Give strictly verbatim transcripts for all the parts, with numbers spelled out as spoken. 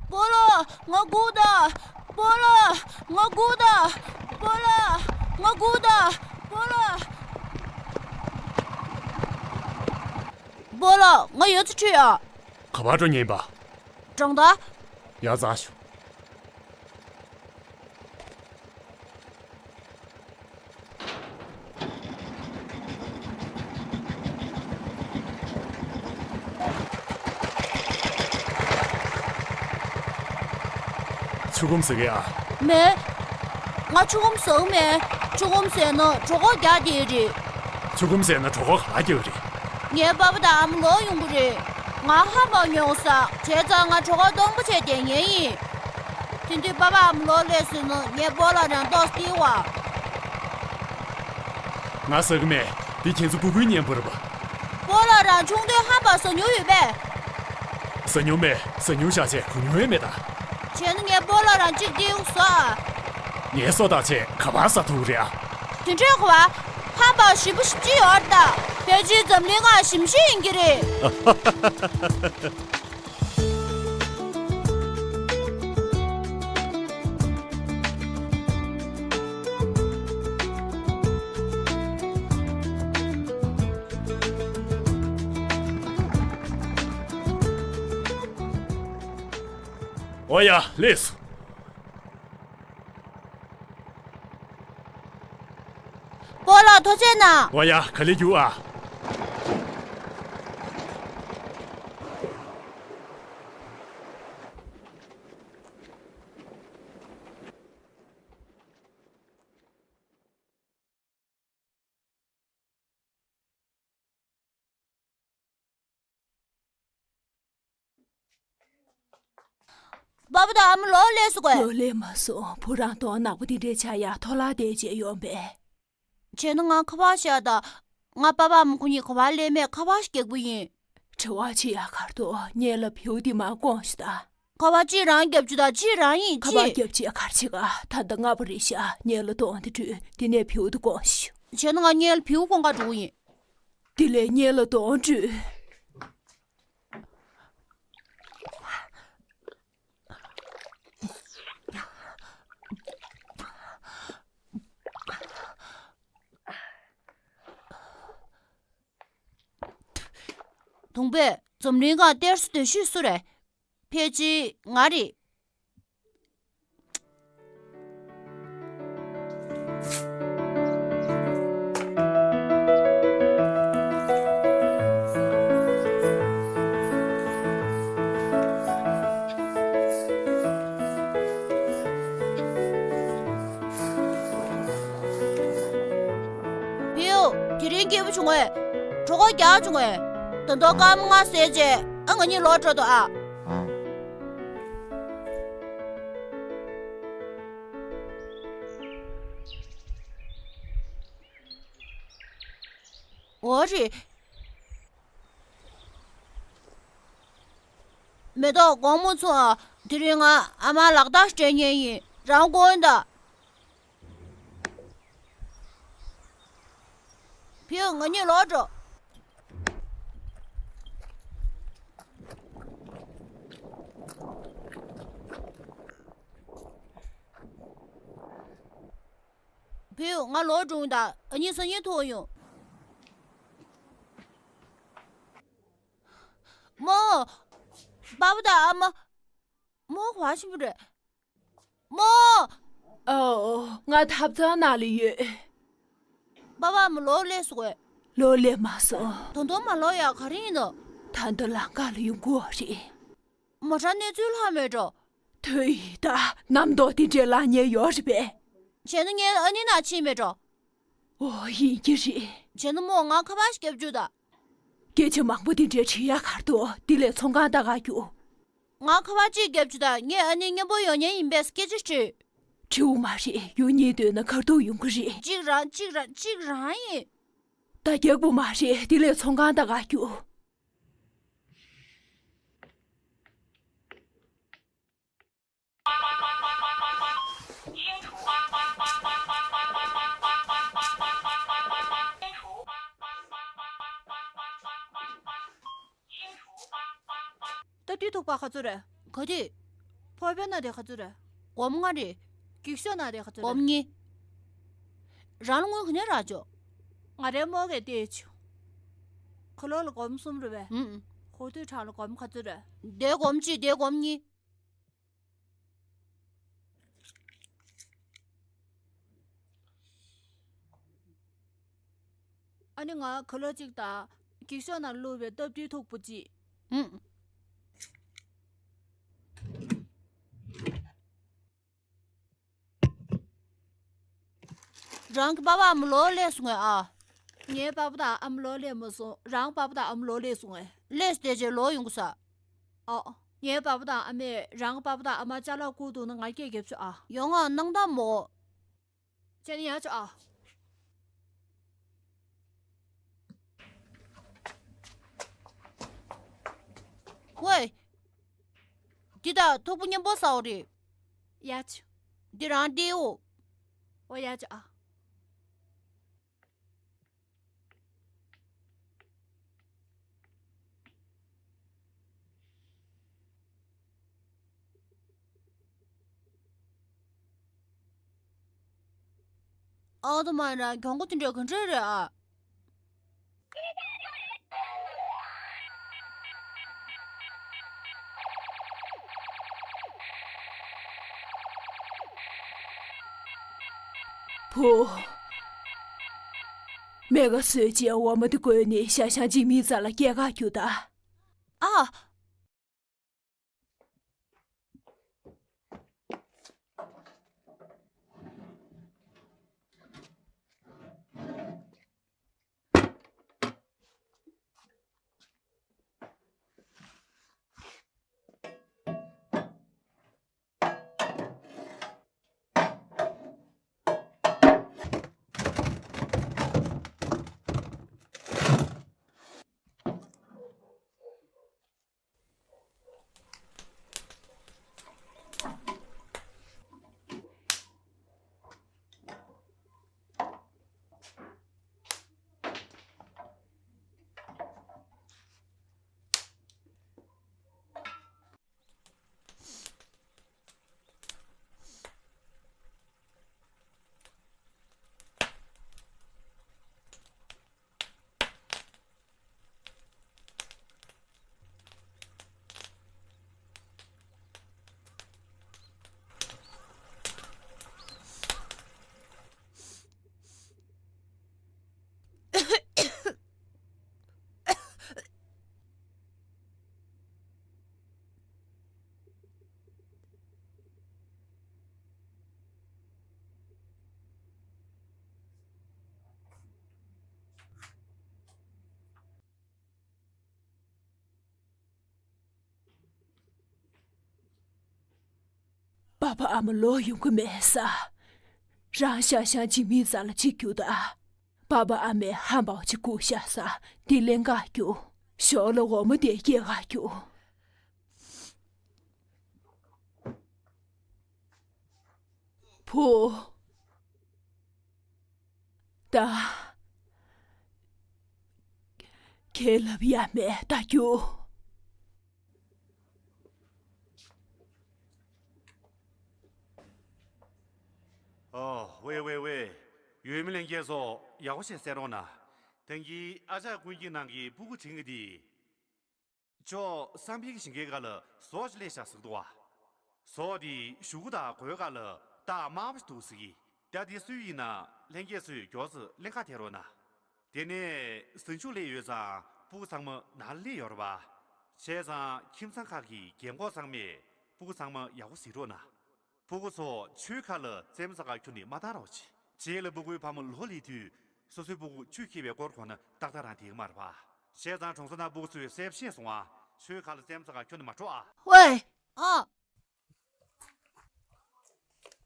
སྤོ་ལགས། ང་སྒུག་དང་། སྤོ་ལགས། ང་སྒུག་དང་། སྤོ་ལགས། ང་སྒུག་དང་། སྤོ་ལགས། སྤོ་ལགས། ང་ཡོད་ཚད་ཁྲིད་ཨ། ག་པར་འགྲོ་མཁན་པ། དྲང་བདག་ཡར་འཛེགས་ཤོག་ཆུ་སྐོམ་ཟ་གི་ཨ། མེད། ང་ཆུ་སྐོམ་ཟ་གི་མེད། ཆུ་སྐོམ་ཟས་ན་གྲོད་ཁོག་རྒྱགས་བསྡད་རེད། ཆུ་སྐོམ་ཟས་ན་གྲོད་ཁོག་ག་པར་རྒྱགས་རེད། ངའི་པ་ཕ་དང་ཨ་མ་ལོག་ཡོང་གི་རེད། ང་ཧམ་པ་ཉོ་ས། བྱས་ཙང་ང་གྲོད་ཁོག་སྟོང་པ་བྱས་བསྡད་མཁན་ཡིན། དེ་དུས་པ་ཕ་ཨ་མ་ལོག་སླེབས་སོང་ན་ངས་སྤོ་ལགས་རང་ཏོག་ཙམ་སྟེར་བ། ང་ཟ་གི་མེད། འདི་ཁྱེད་ཚོ་སྤུ་གུའི་གཉེན་པོ་རེད་པ། སྤོ་ལགས་རང་ཆུང་དུས་ཧམ་པ་ཟ་མྱོང་ཡོད་པས། ཟ་མྱོང་མེད། ཟ་མྱོང་བཞག་བྱས་གོ་མྱོང་ཡོད་མེད་ད། བྱས་ན་ངས་སྤོ་ལགས་རང་གཅིག་སྟེར་གི་ཟོ་ཨ། ངའི་སོ་ཐག་ཆད་ག་པར་ཟ་ཐུབ་རེད་ཨ། དེ་འདྲས་ག་པར། ཧམ་པ་ཞིམ་པོ་ཞིམ་གྱི་ཡོད་རེད་ད། ཕལ་ཆེར་འཛམ་གླིང་ང་ཞིམ་ཤོས་ཡིན་གྱི་རེད། འོ་ཡ། ལེགས་སོ། སྤོ་ལགས་ཐུགས་རྗེ་གནང་། འོ་ཡ། ག་ལེར་རྒྱུགས་ཨ། པ་ཕ་དང་ཨ་མ་ལོག་སླེབས་སོང་གས། ལོག་སླེབས་མ་སོང་། བུ་རང་གདོང་ནག་པོ་འདི་འདྲས་ཆགས་ཡ་ཐོག་ལ་བསྡད་བྱས་ཡོང་པས། བྱས་ན་ང་ཁ་པར་བཞག་དང་། ང་པ་ཕ་ཨ་མ་ཁོ་གཉིས་ག་པར་སླེབས་མེད་ཁ་པར་ཞིག་རྒྱག་གི་ཡིན། དྲི་བ་བྱེད་ཡ་ག་རེ་འདུག་སྔོན་ལ་བེའུ་འདི་མར་བསྐོངས་ཤོག་དང་། ཁ་པར་གཅིག་རང་རྒྱབ་བཅུག་དང་གཅིག་རང་ཡིན། ཁ་པར་གཅིག་རྒྱབ་བྱས་ག་རེ་བྱེད་ག་ད་ལྟ་སྔ་པོ་རེད་ཤག་སྔོན་ལ་གདོང་དེ་བཀྲུས། དེ་ནས་བེའུ་དེ་བསྐོངས་ཤོག་བྱས་ན་ང་སྔོན་ལ་བེའུ་བསྐོང་ག་འགྲོ་གི་ཡིན། དེ་ལས་སྔོན་ལ་གདོང་བཀྲུས། གདོང་པས་འཛམ་གླིང་སྒང་གཏེར་སྲུང་སྡེ་ཤོས་སུ་རེད། ཕལ་ཆེར་ང་རེད། བེའུ། དེ་རིང་སྐྱིད་པོ་བྱུང་ངས། གྲོད་ཁོག་རྒྱགས་བྱུང་ངས། ད་དུང་སྐར་མ་ལྔ་ཟས་བྱས་ཨ་ང་གཉིས་ལོག་འགྲོ་དང་ཨ། འོ་རེད། མེ་ཏོག་དགོང་མོ་ཚོ་ཨ། དེ་རིང་ང་ཨ་མ་ལག་རྟགས་སྤྲད་མཁན་ཡིན། རང་དགོངས་དང་། བེའུ་ང་གཉིས་ལོག་འགྲོ། བེའུ་ང་ལོག་འགྲོ་ད། ཨ་ནི་སང་ཉིན་ཐུག་ཡོང་། མོ། པ་ཕ་དང་ཨ་མ། མོ་ག་པར་ཕྱིན་པ་རེད། མོ། ཨོ། ང་ཐབ་ཚང་ནང་ལ་ཡོད། པ་ཕ་ཨ་མ་ལོག་སླེབས་སོང་ངས། ལོག་སླེབས་མ་སོང་། ད་དུང་མ་ལོག་ཡ་ག་རེ་ཡིན་ནམ། ད་ལྟ་ལམ་ཁ་ལ་ཡོང་གི་ཡོད་རེད། མོ་རང་གནས་ཚུལ་ལྷག་མེད་འགྲོ། ཐོས་ཡིན་ད། རྣམ་རྟོག་དེ་འདྲའི་ལངས་ཉེན་ཡོད་རེད་པས། བྱས་ན་ངའི་ཨ་ནེ་ནང་ཕྱིན་མེད་འགྲོ། ཨོ། ཡིན་གྱི་རེད། བྱས་ན་མོ་ང་ཁ་པར་ཞིག་རྒྱབ་བཅུག་དང་། སྐད་ཆ་མང་པོ་དེ་འདྲའི་དྲི་ཡ་ག་རེ་འདུག་དེ་ལས་ཚོང་ཁང་ལྟ་ག་རྒྱུགས། ང་ཁ་པར་གཅིག་རྒྱབ་བཅུག་དང་། ངའི་ཨ་ནེ་མཉམ་པོ་ཡོང་མཁན་ཡིན་པས་སྐད་ཆ་དྲིས། དྲི་བ་མ་རེད། ཡོང་སྙིང་འདོད་ན་ག་རེ་འདུག་ཡོང་གི་རེད། གཅིག་རང་གཅིག་རང་གཅིག་རང་ཡིན། ད་རྒྱག་པོ་མ་རེད། དེ་ལས་ཚོང་ཁང་ལྟ་ག་རྒྱུགས། ད་དུས་ཐུག་པ་ག་ཚོད་རེད། ག་དུས། ཕོར་པའི་ནང་དེ་ག་ཚོད་རེད། སྒོར་མོ་ལྔ་རེད། འགྱིག་ཤོག་ནང་དེ་ག་ཚོད་རེད། སྒོར་མོ་གཉིས། རང་ལ་དངུལ་ག་ནས་རག་ཆོག་ང་རའི་རྨོ་གིས་སྟེར་བྱུང་། ཁ་ལོ་ལ་སྒོར་མོ་གསུམ་རེད་པས། ཨུམ། ཧོ་ཐུའི་ཁྲག་ལ་སྒོར་མོ་ག་ཚོད་རེད། དེ་སྒོར་མོ་གཅིག་དེ་སྒོར་མོ་གཉིས། ཨ་ནི་ང་ག་ལོ་གཅིག་དང་འགྱིག་ཤོག་ནང་བླུགས་པའི་སྟབས་བདེའི་ཐོག་པོ་གཅིག་ཨུམ། རང་གི་པ་ཕ་ཨ་མ་ལོག་སླེབས་སོང་ངས་ཨ། ངའི་པ་ཕ་དང་ཨ་མ་ལོག་སླེབས་མ་སོང་། རང་པ་ཕ་དང་ཨ་མ་ལོག་སླེབས་སོང་ངས། སླེབས་བསྡད་རྗེས་ལོག་ཡོང་གི་ས། ཨ། ངའི་པ་ཕ་དང་ཨ་མས་རང་པ་ཕ་དང་ཨ་མ་ཅ་ལག་བསྐུར་འདུག་ན་ང་སྐད་རྒྱབ་ཆོག་ཨ། ཡོང་ང་སྣང་དག་མོ། ཁྱེད་ནི་ཡར་ཆོག་ཨ། ཝེ། འདི་དང་ཐུག་པ་མཉམ་པོ་ཟ་འོ་རེད། ཡར་ཆོག་འདི་རང་སྟེར་འོ། འོ་ཡར་ཆོག་ཨ། ཨ་ད་མ་ན་གྱོང་གུན་དེ་འདྲ་ག་འདྲ་རེད་ཨ། བུ། མེ་ག་སོས་ཅི་འོ་མ་དེ་བསྐོལ་ནས་ཤ་ཤང་འཇིགས་མེད་རྩ་ལ་སྐྱེལ་ག་རྒྱུགས་ད། ཨ། པ་ཕ་ཨ་མ་ལོག་ཡོང་གི་མེད་ས། རང་ཤ་ཤང་འཇིགས་མེད་རྩ་ལ་ཅིག་རྒྱུགས་ད། པ་ཕ་ཨ་མས་ཧམ་པ་ཅིག་བསྐུར་བཞག་ས་འདི་ལེན་ག་རྒྱུགས། ཞོར་ལ་འོ་མ་དེ་སྐྱེལ་ག་རྒྱུགས། བུ། ད། ཁྱེད་ལབ་ཡ་མེད་ད་རྒྱུགས། ཨོ། ཝེ་ཝེ་ཝེ། ཡུས་མི་ལྷན་རྒྱས་ཚོ་ཡག་པོ་བྱས་གསན་རོགས་གནང་། ཐེངས་འདིའི་ཨ་ཅག་ཀུན་གྱི་ནང་གི་སྤུ་གུ་བྱིན་གི་དེ། ཅོ་བསམ་འཕེལ་གྱི་ཞིང་ཁའི་སྒང་ལ་ཟོག་ཅིག་སླེབས་ཤག་ཟེར་གི་འདུག་བ། ཟོག་དེ་གཞུག་གུ་དང་གོས་སྒང་ལ་རྟགས་དམར་པོ་ཞིག་འདུག་ཟེར་གི། ད་དེ་སུའི་ཡིན་ན་ལྷན་རྒྱས་ཚོས་མགྱོགས་ཙམ་ལེན་ཁ་ཐད་རོགས་གནང་། དེ་ནས་ཟིང་ཆུ་སླེབས་ཡོད་ཙང་སྤུ་གུ་ཚང་མ་ནང་ལ་སླེབས་ཡོད་རེད་པ། བྱས་ཙང་ཁྱིམ་ཚང་ཁག་གི་རྒན་འཁོགས་ཚང་མས་སྤུ་གུ་ཚང་མ་ཡག་པོ་གཟིགས་རོགས་གནང་། སྤུ་གུ་ཚོ་ཆུའི་ཁ་ལ་རྩེད་མོ་རྩེ་ག་ཁྱོན་ནས་མ་བཏང་རོགས་གྱིས། རྗེས་ལ་སྤུ་གུའི་ཕ་མ་ལོག་སླེབས་དུས་སོ་སོའི་སྤུ་གུ་ཆུ་འཁྱིལ་བའི་སྐོར་གོ་ན་ཏག་ཏག་རང་བསྡད་ཀྱི་མ་རེད་པ། བྱས་ཙང་གྲོང་ཚོ་ནང་སྤུ་གུ་ཚོས་གསལ་པོ་ཤེས་སོང་ཨ། ཆུའི་ཁ་ལ་རྩེད་མོ་རྩེ་ག་ཁྱོན་ནས་མ་འགྲོ་ཨ། ཝེ། ཨ།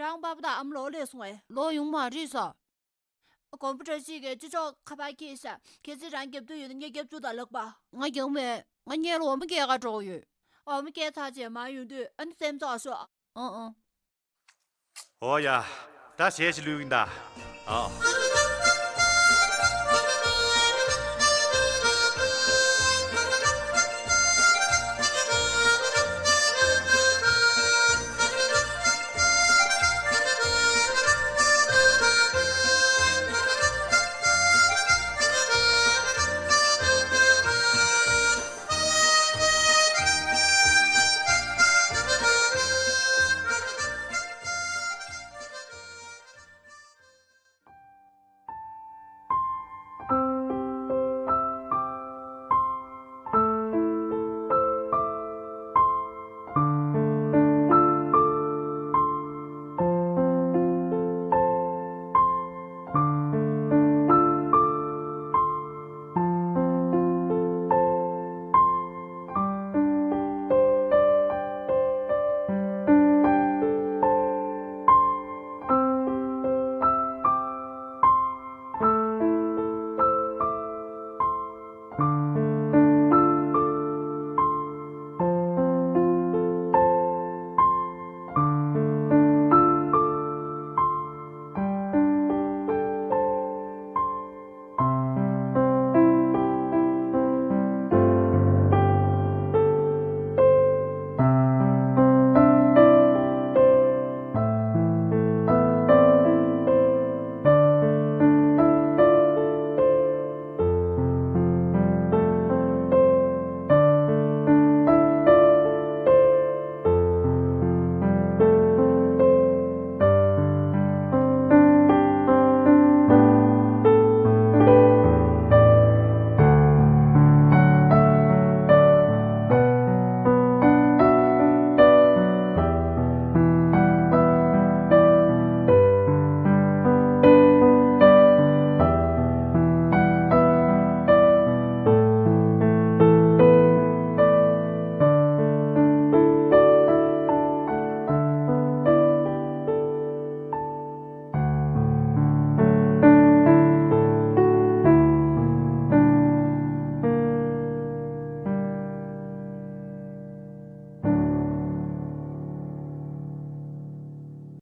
རང་པ་ཕ་དང་ཨ་མ་ལོག་སླེབས་སོང་ཨེ། ལོག་ཡོང་མ་རེད་ས། དགོན་པ་འདྲ་ཞིག་གི་ཅི་ལྕོགས་ཁ་པར་ཁྱེར་ཤག་ཁྱེད་ཚོས་རང་རྒྱབ་དུས་ཡོད་ན་ངས་རྒྱབ་བཅུག་དང་ལགས་པ། ང་རྒྱབ་མེད། ང་གཉལ་ལ་འོ་མ་སྐྱེལ་ག་འགྲོ་གི་ཡོད། འོ་མ་སྐྱེལ་ཚར་རྗེས་མར་ཡོང་དུས་ཨ་ནི་རྩེད་མོ་རྩེ་ཤོག་ཨང་ཨང་། འོ་ཡ། ད་གཞས་ཤིག་བླུག་གིན་ད། ཨོ།